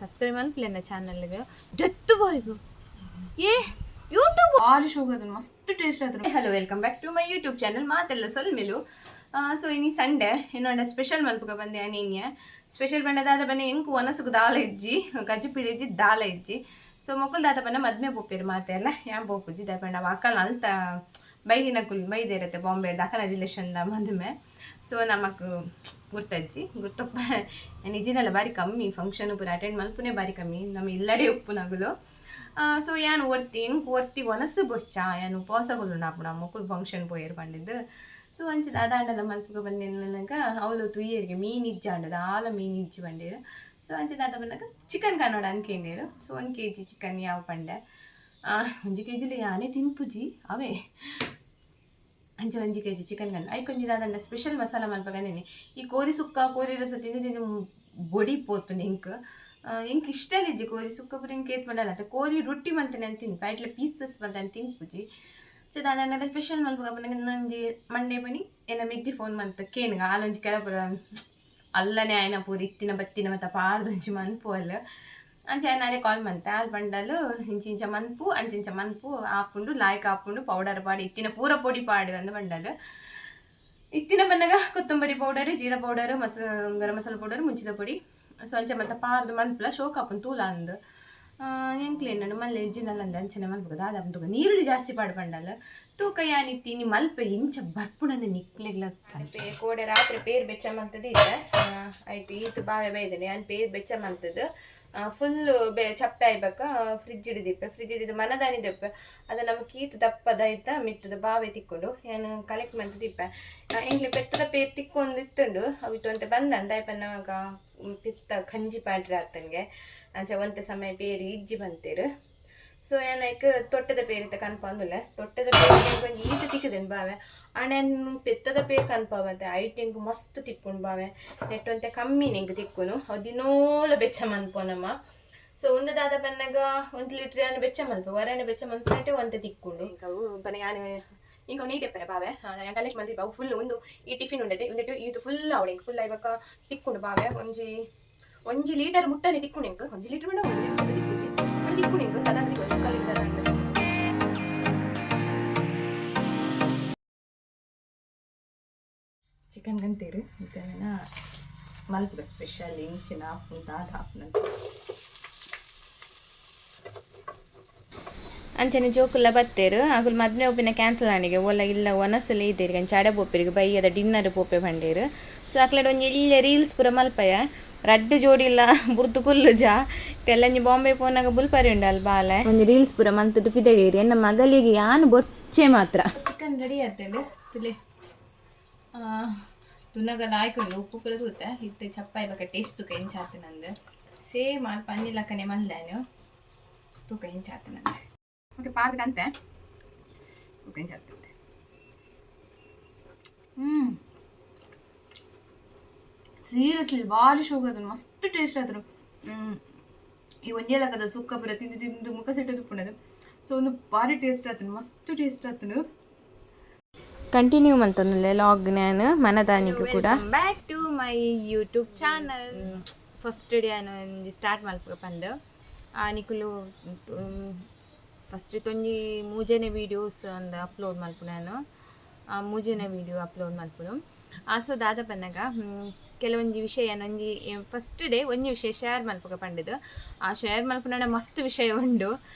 Subscribe ಮಲ್ಪುಲೆ ಚಾನಲ್ಗೆ. ದೆತ್ತು ಬಾಯ್ಗು ಏ ಯೂಟ್ಯೂಬ್. ಬಾರಿ ಶೋಕ್ ಆತುಂಡು, ಮಸ್ತ್ taste ಆತುಂಡು. Hello, welcome back to my YouTube channel. ಮಾತೆಲ್ಲ ಸೊಲ್ಮೆಲು. ಸೊ ಇನಿ ಸಂಡೆ, ಇನ್ನೊಂಡ ಸ್ಪೆಷಲ್ ಮಲ್ಪುಗ ಬಂದೆ. ನೀನ್ಯ ಸ್ಪೆಷಲ್ ಬಂಡ ದಾದ ಬನ್ನಿ, ಎಂಕು ಒನಸುಗು ದಾಲ ಇಜ್ಜಿ, ಗಜ್ಜಿ ಪಿಡಿ ಇಜ್ಜಿ, ದಾಲ ಇಜ್ಜಿ. ಸೊ ಮೊಕುಲ್ ದಾದ ಬನ್ನ, ಮದ್ಮೆ ಪೋಪೇರು ಮಾತೆಲ್ಲ. ಯಾನ್ ಪೋಪುಜಿ, ದಾದ ವಾಕಲ್ ಅಲ್ತ ಬೈದಿನಕುಲು ಬೈದಿರತ್ತೆ ಬಾಂಬೆ ಅಕಲ ರಿಲೇಷನ್ the ಮದುಮೆ. ಸೊ ನಮಕ್ ಗುರ್ತಜ್ಜಿ, ಗುರ್ತಪ್ಪ ನಿಜಿನೆಲ್ಲ ಬಾರಿ ಕಮ್ಮಿ. ಫಂಕ್ಷನ್ ಪೂರ ಅಟೆಂಡ್ ಮಲ್ಪುನೇ ಬಾರಿ ಕಮ್ಮಿ, ನಮ್ಮ ಇಲ್ಲಡೆ ಉಪ್ಪುನಗುಲು. ಸೊ ಯಾನ್ ಒರ್ತಿ, ಎಂಕ್ ಒರ್ತಿ ಒನಸು ಬೊರ್ಚ, ಯಾನ್ ಉಪವಾಸ ನಾಪುಣ, ಮೊಕುಲು ಫಂಕ್ಷನ್ ಪೋಯೆರ್ ಪಂಡಿದ್ದು. ಸೊ ಅಂಚ ದಾದಾಂಡಲ ಮಲ್ಪುಗ ಬಂದಿನಗ ಅವಳು ತುಯ್ಯರಿಗೆ ಮೀನ್ ಇಜ್ಜಾಂಡ, ದಾಲ ಮೀನ್ ಇಜ್ಜಿ ಬಂಡೇರು. ಸೊ ಅಂಚ ದಾದ ಬಂದಾಗ ಚಿಕನ್ ಕನ್ನಡ ಅನ್ಕೇಂಡೇರು. ಸೊ 1 ಕೆಜಿ ಚಿಕನ್ ಯಾವ ಪಂಡೆ. 1 ಕೆಜಿಲಿ ಯಾನೇ ತಿನ್ಪುಜಿ ಅವೇ. ಅಂಚ 1 ಕೆಜಿ ಚಿಕನ್ ಕಣ್ಣು ಐಕೊಂಜಿ ದಾದಂಡ ಸ್ಪೆಷಲ್ ಮಸಾಲ ಮಲ್ಪಗಂದೇನೆ. ಈ ಕೋರಿ ಸುಕ್ಕ, ಕೋರಿ ರಸ ತಿಂದು ತಿಂದು ಬೊಡಿ ಪೋತು ಎಂಕ್. ಎಂಕ್ ಇಷ್ಟ ಇಜ್ಜಿ ಕೋರಿ ಸುಕ್ಕ ಪೂರ. ಎಂಕ್ ಏತ್ ಪಂಡಲ ಅತ್ತ ಕೋರಿ ರೊಟ್ಟಿ ಮಲ್ತೇನೆ ಅಂತ ತಿನ್ಪ, ಐಟ್ಲ ಪೀಸಸ್ ಮಲ್ತಾನೆ ತಿನ್ಪುಜಿ. ಸೊ ದಾದಂಡ ಸ್ಪೆಷಲ್ ಮಲ್ಪಗ ಪನ್ನಗ ಒಂಜಿ ಮಂಡೆ ಬನಿ ಎನ್ನ ಮೆಗ್ದಿ ಫೋನ್ ಮಂತ್ ಕೇನ್ಗ. ಆಲೊಂಜಿ ಕೆಲ ಪೂರ ಅಲ್ಲನೆ ಆಯ್ನ ಪೂರ ಇತ್ತಿನ ಬತ್ತಿನ ಮತ್ತೆ ಪಾರ್ದೊಂಜಿ ಮನ್ಪು ಅಲ್ಲ. ಅಂಚ ನಾನೇ ಕಾಲ್ ಮಂತೆ. ಆಲ್ ಬಂಡಲು ಇಂಚಿಂಚ ಮನ್ಪು, ಅಂಚಿಂಚ ಮನ್ಪು ಆಪುಂಡು, ಲಾಯ್ಕ್ ಆಪುಂಡು, ಪೌಡರ್ ಪಾಡಿ, ಇತ್ತಿನ ಪೂರ ಪೊಡಿ ಪಾಡು ಅಂದ್ ಬಂಡಲು. ಇತ್ತಿನ ಬಂದಾಗ ಕೊತ್ತಂಬರಿ powder, jeera powder, garam masala powder, ಮುಂಚಿದ ಪೊಡಿ. ಸೊ ಅಂಚ ಮತ್ತೆ ಪಾರ್ದು ಮನ್ಪುಲ ಶೋಕ್ ಆಪುಂಡು ತೂಲ ಅಂದ್. ಎಂಕ್ಲೇನಂಡು ಮಲ್ಲೆ ಜಿನಲ್ಲ ಅಂದ ಅಂಚನೆ ಮಲ್ಪುಗ ದಾದ ತೂಕ ನೀರುಳ್ಳಿ ಜಾಸ್ತಿ ಪಾಡು ಪಂಡಲ್ಲ. ತೂಕ ಯಾನಿತ್ತಿ ನೀ ಮಲ್ಪೆ ಇಂಚ ಬರ್ಪುಣಂದ ನಿಕ್ಲೆಗ್ಲ. ಕೋಡೆ ರಾತ್ರಿ ಪೇರ್ ಬೆಚ್ಚ ಮಲ್ತದ ಇತ್ತೆ ಆಯ್ತು. ಈತು ಬಾವೆ ಬೈದನೆ, ಯಾನ್ ಪೇರ್ ಬೆಚ್ಚ ಮಲ್ತದ ಫುಲ್ ಬೆ ಚಪ್ಪೆ ಆಯ್ಬಕ್ಕ ಫ್ರಿಜ್ ಹಿಡಿದಿಪ್ಪೆ. ಫ್ರಿಜ್ ಹಿಡಿದು ಮನದಾನಿ ದೆಪ್ಪೆ. ಅದ ನಮಕ್ ಈತು ದಪ್ಪದ ಐತ ಮಿತ್ತದ ಬಾವೆ ತಿಕ್ಕೊಂಡು ಯಾನ್ ಕಲೆಕ್ಟ್ ಮಲ್ತದಿಪ್ಪೆ. ಎಂಕ್ಲೆ ಪೆತ್ತದ ಪೇರ್ ತಿಕ್ಕೊಂದು ಇತ್ತುಂಡು. ಅವಿತು ಒಂತೆ ಬಂದಂತ ನಮಗ ಪಿತ್ತ ಕಂಜಿ ಪಾಡ್ರೆ ಆತನ್ಗೆ. ಅಂಚ ಒಂತೆ ಸಮಯ ಪೇರು ಇಜ್ಜಿ ಬಂತೇರು. ಸೊ ಏನಾಯ್ತು, ತೊಟ್ಟದ ಪೇರಿತ ಕನ್ಪಂದುಲ್ಲ. ತೊಟ್ಟದ ಪೇರು ಒಂಜಿ ಈತ ತಿಕ್ಕುದೆನ್ ಬಾವೆ. ಆಂಡ ಪೆತ್ತದ ಪೇರು ಕನ್ಪಾವತ್ತೆ. ಐಟ್ ಎಂಕ್ ಮಸ್ತ್ ತಿಕ್ಕುಂಡು ಬಾವೆ. ನೆಟ್ ಒಂತೆ ಕಮ್ಮಿ ಎಂಕ್ ತಿಕ್ಕುನು. ಅವು ದಿನೋಲ ಬೆಚ್ಚ ಮನ್ಪುನಮ್ಮ. ಸೊ ಒಂದು ದಾದ ಬನ್ನಗ 1 ಲೀಟ್ರ್ ಯಾನ್ ಬೆಚ್ಚ ಮಲ್ಪ, ವರನೆ ಬೆಚ್ಚ ಮಲ್ಪನೆಟೆ ಒಂತೆ ತಿಕ್ಕುಂಡು. ಅವು ಬನ್ನ ಯಾನ್ ಇಂಕ ನೀಟ್ ಎಪ್ಪರೆ ಬಾವೆ. ಯಾನ್ ಕಲೆಕ್ಟ್ ಮಲ್ತಿ ಅವು ಫುಲ್. ಒಂದು ಈ ಟಿಫಿನ್ ಉಂಡತೆ ಉಂದೆಟ್ ಇದು ಫುಲ್ ಆವಡೆ. ಫುಲ್ ಆಯ್ಬಕ್ಕ ತಿಕ್ಕುಂಡು ಬಾವೆ. ಒಂಜಿ ಒಂಜಿ ಲೀಟರ್ ಮುಟ್ಟನೆ ತಿಕ್ಕುಂಡು ಎಂಕ್. 1 ಲೀಟರ್ ಬೇಡ, 1 ಲೀಟರ್ ತಿಕ್ಕುಜಿ, ಆಂಡ ತಿಕ್ಕುಂಡು ಎಂಕ್ ಸಾಧಾರಣ ತಿಕ್ಕುಂಡು 3/4 ಲೀಟರ್ ಆಂಡ್. ಚಿಕನ್ ಗಂತೇರು ಇತ್ತೇನ ಮಲ್ಪುಗ ಸ್ಪೆಷಲ್ ಇಂಚಿನ ಆಪುಂಡು, ದಾದ ಆಪುನಂತ. ಅಂಚನೆ ಜೋಕುಲ್ಲ ಬತ್ತೇರು. ಅಕುಲು ಮದ್ಮೆ ಒಪ್ಪಿನ ಕ್ಯಾನ್ಸಲ್ ಆಂಡಿಗೆ. ಓಲ ಇಲ್ಲ ಒನಸಲ ಇದ್ದೇರು ಅಂಚ ಅಡೆ ಪೋಪೆರಿಗೆ, ಬಯ್ಯದ ಡಿನ್ನರ್ ಪೋಪೆ ಬಂಡೇರು. ಸೊ ಅಕ್ಲೆಡ್ ಒಂಜಿ ಎಲ್ಯ ರೀಲ್ಸ್ ಪೂರ ಮಲ್ಪಯ. ರಡ್ಡು ಜೋಡಿ ಇಲ್ಲ ಬುರ್ದು ಕುಲ್ಲುಜ. ತೆಲ್ಲಂಜಿ ಬಾಂಬೆ ಪೋನಾಗ ಬುಲ್ಪರಿ ಉಂಡು ಅಲ್ ಬಾಲೆ. ಒಂಜಿ ರೀಲ್ಸ್ ಪೂರ ಮಂತದ್ದು ಪಿದಡೇರಿ. ಎನ್ನ ಮಗಲಿಗೆ ಯಾನ್ ಬೊರ್ಚೆ ಮಾತ್ರ. Chicken ready ಆತಂಡು ತುಲೆ. ತುನಗಲ ಆಯ್ಕೊಂಡು ಉಪ್ಪು ಪೂರ ತೂತೆ. ಇತ್ತೆ ಚಪ್ಪಾಯಿ ಬಕ ಟೇಸ್ಟ್ ತೂಕ ಎಂಚ ಆತು ನಂದು. ಸೇಮ್ ಅಲ್ಪ ಪನ್ನಿ ಲಕ್ಕನೆ ಮಲ್ದಾನು. ತೂಕ ಎಂಚ ಆತು ನಂದು. ಓಕೆ, ಪಾರ್ದಕಂತೆ. ತೂಕ ಎಂಚ ಆಗ್ತದೆ. ಸೀರಿಯಸ್ಲಿ ಬಾರಿ ಶೋಕ್ ಆತುಂಡು, ಮಸ್ತ್ ಟೇಸ್ಟ್ ಆತುಂಡು. ಈ ಒಂಜೇ ಲಕ್ಕದ ಸುಕ್ಕ ಪೂರ ತಿಂದು ತಿಂದು ಮುಖ ಸೆಟ್ ಉಪ್ಪುಂಡದು. ಸೊ ಒಂದು ಬಾರಿ ಟೇಸ್ಟ್ ಆತುಂಡು, ಮಸ್ತ್ ಟೇಸ್ಟ್ ಆತುಂಡು. ಕಂಟಿನ್ಯೂ ಮಂತೊಂದುಲ್ಲೆ ಲಾಗ್ ನಾನು ಮನದಾನಿಗೆ ಕೂಡ. Back to my YouTube channel. First day ಯಾನ್ ಒಂಜಿ ಸ್ಟಾರ್ಟ್ ಮಲ್ಪುಗ ಪಂದ್. ನಿಕುಲು ಫಸ್ಟ್ ಒಂಜಿ ಮೂಜನೇ ವೀಡಿಯೋಸ್ ಅಂದ್ ಅಪ್ಲೋಡ್ ಮಲ್ಪು ನಾನು. ಮೂಜನೇ ವೀಡಿಯೋ ಅಪ್ಲೋಡ್ ಮಲ್ಪುನು. ಸೊ ದಾದ ಪನ್ನಗ, ಕೆಲವೊಂಜಿ ವಿಷಯ ಒಂಜಿ ಫಸ್ಟ್ ಡೇ ಒಂಜಿ ವಿಷಯ ಶೇರ್ ಮಲ್ಪುಗ ಪಂಡದು. ಆ ಶೇರ್ ಮಲ್ಪುನ ಮಸ್ತ್ ವಿಷಯ ಉಂಡು.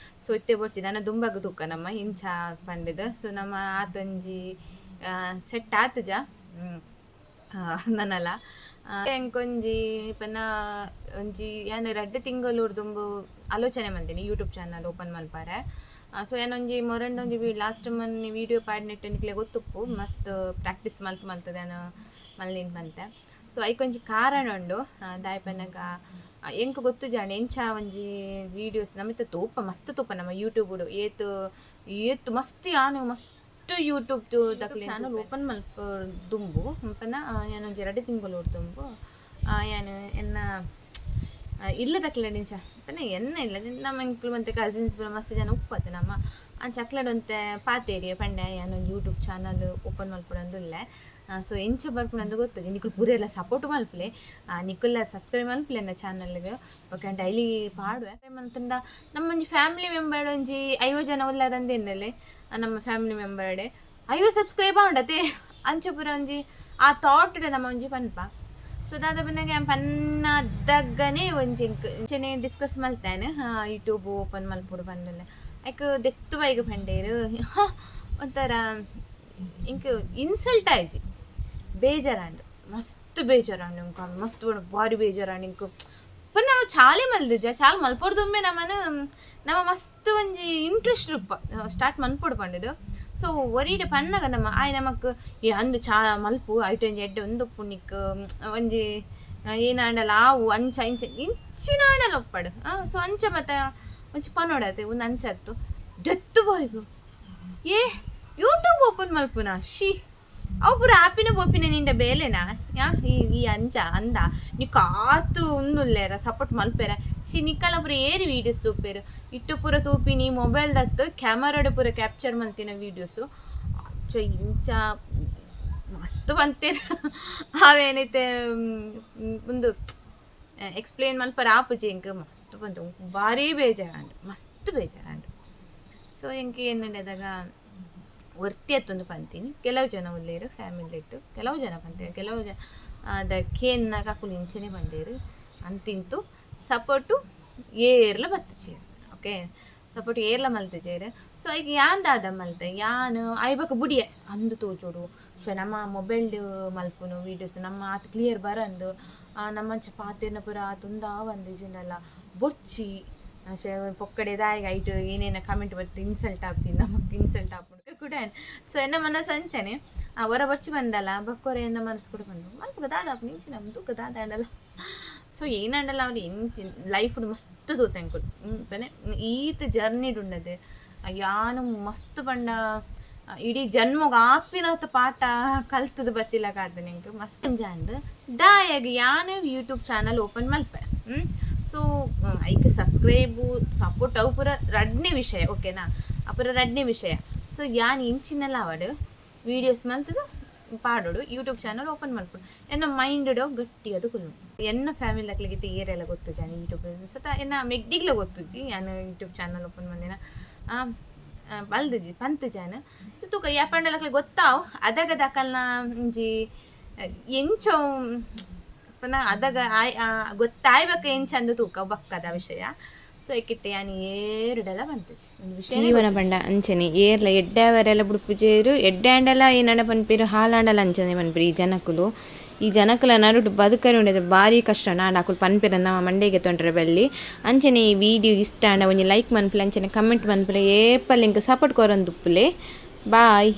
ಸೊ ಇತ್ತೆ ಬೋಡ್ಚಿ, ನನ್ನ ದುಂಬಗ್ ತೂಕ ನಮ್ಮ ಇಂಚ ಪಂಡದು. ಸೊ ನಮ್ಮ ಆತೊಂಜಿ ಸೆಟ್ ಆತುಜ ನನಲ. ಎಂಕೊಂಜಿ ಪನ್ನ ಒಂಜಿ ಯಾನ್ ರಡ್ಡ್ ತಿಂಗಳು ದುಂಬು ಆಲೋಚನೆ ಮಲ್ದಿನಿ ಯೂಟ್ಯೂಬ್ ಚಾನಲ್ ಓಪನ್ ಮಲ್ಪಾರೆ. ಸೊ ಯಾನೊಂಜಿ ಮೊರಂಡ ಒಂಜಿ ಲಾಸ್ಟ್ ಮೊನ್ನೆ ವೀಡಿಯೋ ಪಾಡ್ನೆಟ್ ನಿಕ್ಲೆ ಗೊತ್ತುಪ್ಪು. ಮಸ್ತ್ ಪ್ರಾಕ್ಟೀಸ್ ಮಲ್ತ್ ಮಲ್ತದೆ ಯಾನ್ ಮಲ್ದಿನ ಪಂತೆ. ಸೊ ಐಕೊಂಜಿ ಕಾರಣ ಉಂಡು. ದಾಯೆ ಪನ್ನಗ ಎಂಕ್ ಗೊತ್ತುಜಾಂಡ್ ಎಂಚ ಒಂಜಿ ವೀಡಿಯೋಸ್ ನಮಿತ ತೂಪ, ಮಸ್ತ್ ತೂಪ ನಮ್ಮ ಯೂಟ್ಯೂಬ್ ಏತ್ ಏತ್ ಮಸ್ತ್. ಯಾನ್ ಮಸ್ತ್ ಯೂಟ್ಯೂಬ್ ದಕ್ಲೆ ಚಾನಲ್ ಓಪನ್ ಮಲ್ಪ ದುಂಬು ಪನ್ನ ಯಾನೊಂಜಿ 2 ತಿಂಗಳು ದುಂಬು ಯಾನ್ ಎನ್ನ ಇಲ್ಲದಕ್ಲೆಡಿಂಚ ಪನ್ನ ಎನ್ನ ಇಲ್ಲ ನಮ್ಮ ಎಂಕ್ಲು ಒಂತೆ ಕಸಿನ್ಸ್ ಪೂರ ಮಸ್ತ್ ಜನ ಉಪ್ಪತ್ತೆ ನಮ್ಮ. ಅಂಚ ಅಕ್ಲೆಡ್ ಒಂತೆ ಪಾತೇರಿಯ ಪಂಡೆ, ಯಾನೊಂಜಿ ಯೂಟ್ಯೂಬ್ ಚಾನಲ್ ಓಪನ್ ಮಲ್ಪೊಡೊಂದುಲ್ಲೆ. ಸೊ ಎಂಚ ಬರ್ಪುಂಡು ಗೊತ್ತುಜಿ. ನಿಕುಲು ಪೂರೆರ್ಲ ಸಪೋರ್ಟ್ ಮಲ್ಪುಲೆ, ನಿಕುಲ್ಲ ಸಬ್ಸ್ಕ್ರೈಬ್ ಮಲ್ಪುಲೆ ಎನ್ನ ಚಾನಲ್ಗ್. ಬೊಕ ಡೈಲಿ ಪಾಡುವೆ. ಮಲ್ತುಂಡ ನಮ್ಮ ಒಂಜಿ ಫ್ಯಾಮಿಲಿ ಮೆಂಬರ್ ಒಂಜಿ 50 ಜನ ಉಲ್ಲಾರಂದು ಎನ್ನಲೆ. ನಮ್ಮ ಫ್ಯಾಮಿಲಿ ಮೆಂಬರ್ಡೆ 50 ಸಬ್ಸ್ಕ್ರೈಬ್ ಆವಡತೆ ಅಂಚ ಪೂರ ಒಂಜಿ ಆ ಥಾಟ್ ನಮ್ಮ ಒಂಜಿ ಪನ್ಪ. ಸೊ ದಾದ ಪನ್ನಗ ಪನ್ನ ದಗ್ಗನೆ ಒಂಜಿ ಎಂಕ್ ಇಂಚನೆ ಡಿಸ್ಕಸ್ ಮಲ್ತಾನೆ, ಯೂಟ್ಯೂಬ್ ಓಪನ್ ಮಲ್ಪೊಡು ಪಂಡಲೆ. ಐಕ್ ದೆತ್ತು ಬೈಗ್ ಪಂಡೇರು. ಒಂಥರ ಇಂಕ್ ಇನ್ಸಲ್ಟ್ ಆಯ್ಜಿ, ಬೇಜಾರಾಂಡ್, ಮಸ್ತ್ ಬೇಜಾರಾಂಡ್ ಇಂಕ, ಮಸ್ತ್ ಪಂಡ ಬಾರಿ ಬೇಜಾರಾಂಡ್ ಇಂಕ್. ಪಂಡ ನಮ ಚಾಲೆ ಮಲ್ದಿಜ, ಚಾಲ್ ಮಲ್ಪೊರ್ದುಂಬೆ ನಮನ ನಮ ಮಸ್ತ್ ಒಂಜಿ ಇಂಟ್ರೆಸ್ಟ್ ರೂಪ ಸ್ಟಾರ್ಟ್ ಮನ್ಪೊಡು ಪಂಡುದು. ಸೊ ಒರಿಡೆ ಪನ್ನಗ ನಮ್ಮ ಆಯ್ ನಮಕ್ ಏ ಅಂದ್ ಚಾ ಮಲ್ಪು, ಐಟ್ ಒಂಜಿ ಎಡ್ಡೆ ಒಂದೊಪ್ಪು ನಿಕ್ ಒಂಜಿ ಏನಾಂಡಲ ಆವು, ಅಂಚ ಇಂಚ ಇಂಚಿನ ಆಂಡಲ ಒಪ್ಪಡು. ಸೊ ಅಂಚ ಮತ್ತ ಒಂಚಿ ಪನೊಡತೆ ಒಂದು ಅಂಚತ್ತು ದೆತ್ತು ಬಾಯ್ಗು ಏ ಯೂಟ್ಯೂಬ್ ಓಪನ್ ಮಲ್ಪುನ she ಅವು ಪೂರ ಆಪಿನ ಬೋಪಿನ ನಿಂಡ ಬೇಲೆನಾ ಯಾ ಈ ಈ ಅಂಚ ಅಂದ ನಿಕ್ ಆತು ಉಂದುಲ್ಲೇರ ಸಪೋರ್ಟ್ ಮಲ್ಪೆರ she ನಿಕ್ಕಲ ಪೂರ ಏರಿ ವೀಡಿಯೋಸ್ ತೂಪೆರು ಇಟ್ಟು ಪೂರ ತೂಪಿನಿ ಮೊಬೈಲ್ ದತ್ತು ಕ್ಯಾಮರಾಡ್ ಪೂರ ಕ್ಯಾಪ್ಚರ್ ಮಲ್ತಿನ ವೀಡಿಯೋಸು ಅಂಚ ಇಂಚ ಮಸ್ತ್ ಬಂತೇರು. ಅವೇನೈತೆ ಉಂದು ಎಕ್ಸ್ಪ್ಲೇನ್ ಮಲ್ಪರ ಆಪುಜಿ ಎಂಕ್. ಮಸ್ತ್ ಬಂತು, ಭಾರಿ ಬೇಜಾರಾಂಡ್, ಮಸ್ತ್ ಬೇಜಾರಾಂಡ್. ಸೊ ಎಂಕ್ ಎನ್ನಂಡದಾಗ ಒರ್ತಿ ಅತ್ತೊಂದು ಪಂತೀನಿ. ಕೆಲವು ಜನ ಉಲ್ಲೇರು ಫ್ಯಾಮಿಲಿ ಇಟ್ಟು ಕೆಲವು ಜನ ಪಂತೇರು, ಕೆಲವು ಜನ ದ ಕೇನ್ನಾಗ ಅಕುಲು ಇಂಚನೆ ಪಂಡೇರು ಅಂತಿಂತು. ಸಪೋರ್ಟು ಏರ್ಲ ಬತ್ತುಚೇರು, ಓಕೆ, ಸಪೋರ್ಟ್ ಏರ್ಲ ಮಲ್ತುಜೆರ್. ಸೊ ಐಕ್ ಯಾನ್ ದಾದ ಮಲ್ತೆ, ಯಾನ್ ಐಬಕ ಬುಡಿಯೆ ಅಂದು ತೋಜೋಡು. ಸೊ ನಮ್ಮ ಮೊಬೈಲ್ಡ್ ಮಲ್ಪುನು ವೀಡಿಯೋಸ್ ನಮ್ಮ ಆತ್ ಕ್ಲಿಯರ್ ಬರಂದು, ನಮ್ಮಂಚ ಪಾತೆರ್ನ ಪೂರ ಆತ್ ಉಂದಾವಂದು ಇಜಿಂಡಲ ಬೊರ್ಚಿ ಪೊಕ್ಕಡೆ ದಾಯಿಗ ಐಟ್ ಏನೇನ ಕಮೆಂಟ್ ಬತ್ತು ಇನ್ಸಲ್ಟ್ ಆಪಿ ನಮಕ್ ಇನ್ಸಲ್ಟ್ ಆಪುಂಡು ಕೂಡ. ಸೊ ಎನ್ನ ಮನಸ್ಸು ಅಂಚನೆ ಹೊರ ಬರ್ಚಿ ಬಂದಲ್ಲ ಬಕ್ಕೊರ ಎನ್ನ ಮನಸ್ಸು ಕೂಡ ಬಂದು ಮಲ್ಪುಗ ದಾದ ಆಪುಂಡು ಇಂಚಿನ ತೂಕ ದಾದ ಆಂಡಲ. ಸೊ ಏನಂಡಲ ಅವ್ರು ಎಂಚ ಲೈಫ್ ಮಸ್ತ್ ತೂತ ಎಂಕುಲು ಪನೆ ಈತ್ ಜರ್ನಿಡ್ ಉಂಡದೆ ಯಾನು ಮಸ್ತ್ ಪಂಡ ಇಡೀ ಜನ್ಮಗ್ ಆಪಿನಾತ್ ಪಾಠ ಕಲ್ತದ ಬತ್ತಿಲ್ಲ ಕಾದ ಎಂಕ್ ಮಸ್ತ್ ಅಂಜಾಂಡ್. ದಾಯಗ್ ಯಾನ್ ಯೂಟ್ಯೂಬ್ ಚಾನಲ್ ಓಪನ್ ಮಲ್ಪೆ. ಸೊ ಐಕ್ ಸಬ್ಸ್ಕ್ರೈಬು ಸಪೋರ್ಟ್ ಅವು ಪೂರ ರಡ್ನೇ ವಿಷಯ, ಓಕೆನಾ? ಅಪುರ ರಡ್ನೇ ವಿಷಯ. ಸೊ ಯಾನ್ ಇಂಚಿನೆಲ್ಲ ಆವಡ್ ವೀಡಿಯೋಸ್ ಮಲ್ತದ ಪಾಡೋಡು, ಯೂಟ್ಯೂಬ್ ಚಾನಲ್ ಓಪನ್ ಮಲ್ಪೊಡು ಎನ್ನ ಮೈಂಡ್ ಗಟ್ಟಿ ಅದು ಕುಲ್ಲು. ಎನ್ನ ಫ್ಯಾಮಿಲಿ ಅಕ್ಲಿಗೆ ಏರೆಲ್ಲ ಗೊತ್ತು ಜಾನ ಯೂಟ್ಯೂಬ್ ಸತ ಎನ್ನ ಮೆಗ್ಡಿಗ್ಲ ಗೊತ್ತುಜ್ಜಿ ಯಾನ್ ಯೂಟ್ಯೂಬ್ ಚಾನಲ್ ಓಪನ್ ಮಂದಿನ ಬಲ್ದಿಜಿ ಪಂತ್ ಜಾನ. ಸೊ ತೂಕ ಯಾಪಂಡಲ ಗೊತ್ತಾವ್ ಅದಗ ದಕಲ್ನ ಒಂಜಿ ಎಂಚ ಪುನಃ ಅದಗ ಆಯ್ ಗೊತ್ತಾಯ್ಬೇಕ ಎಂಚಂದು ತೂಕ ಬಕ್ಕದ ವಿಷಯ. ಸೊ ಇಕ್ಕಿತ್ತೆ ಯಾನ್ ಏರುಡಲ ಬಂತುಜಿ ಒಂದು ವಿಷಯ. ಜೀವನ ಪಂಡ ಅಂಚನೆ, ಏರ್ಲ ಎಡ್ಡೆ ಬುಡ್ಪುಜೇರು, ಎಡ್ಡೆ ಆಂಡಲ ಏನಂಡ ಪನ್ಪೆರು, ಹಾಲಾಂಡಲ ಅಂಚನೆ ಪನ್ಪೆರು. ಈ ಜನಕುಲು, ಈ ಜನಕುಲ ನಡುಟು ಬದುಕರೆ ಉಂಡತೆ ಭಾರಿ ಕಷ್ಟ. ನಾಂಡ ಅಕುಲು ಪನ್ಪೆರ ನಮ್ಮ ಮಂಡೆಗೆ ತೊಂದರೆ ಬಲ್ಲಿ. ಅಂಚನೆ ಈ ವಿಡಿಯೋ ಇಷ್ಟ ಆಂಡ ಒಂಜಿ ಲೈಕ್ ಮನ್ಪುಲೆ, ಅಂಚನೆ ಕಮೆಂಟ್ ಮನ್ಪುಲೆ, ಏಪಲ್ ಎಂಕ್ ಸಪೋರ್ಟ್ ಕೊರೊಂದುಪ್ಪುಲೆ. ಬಾಯ್.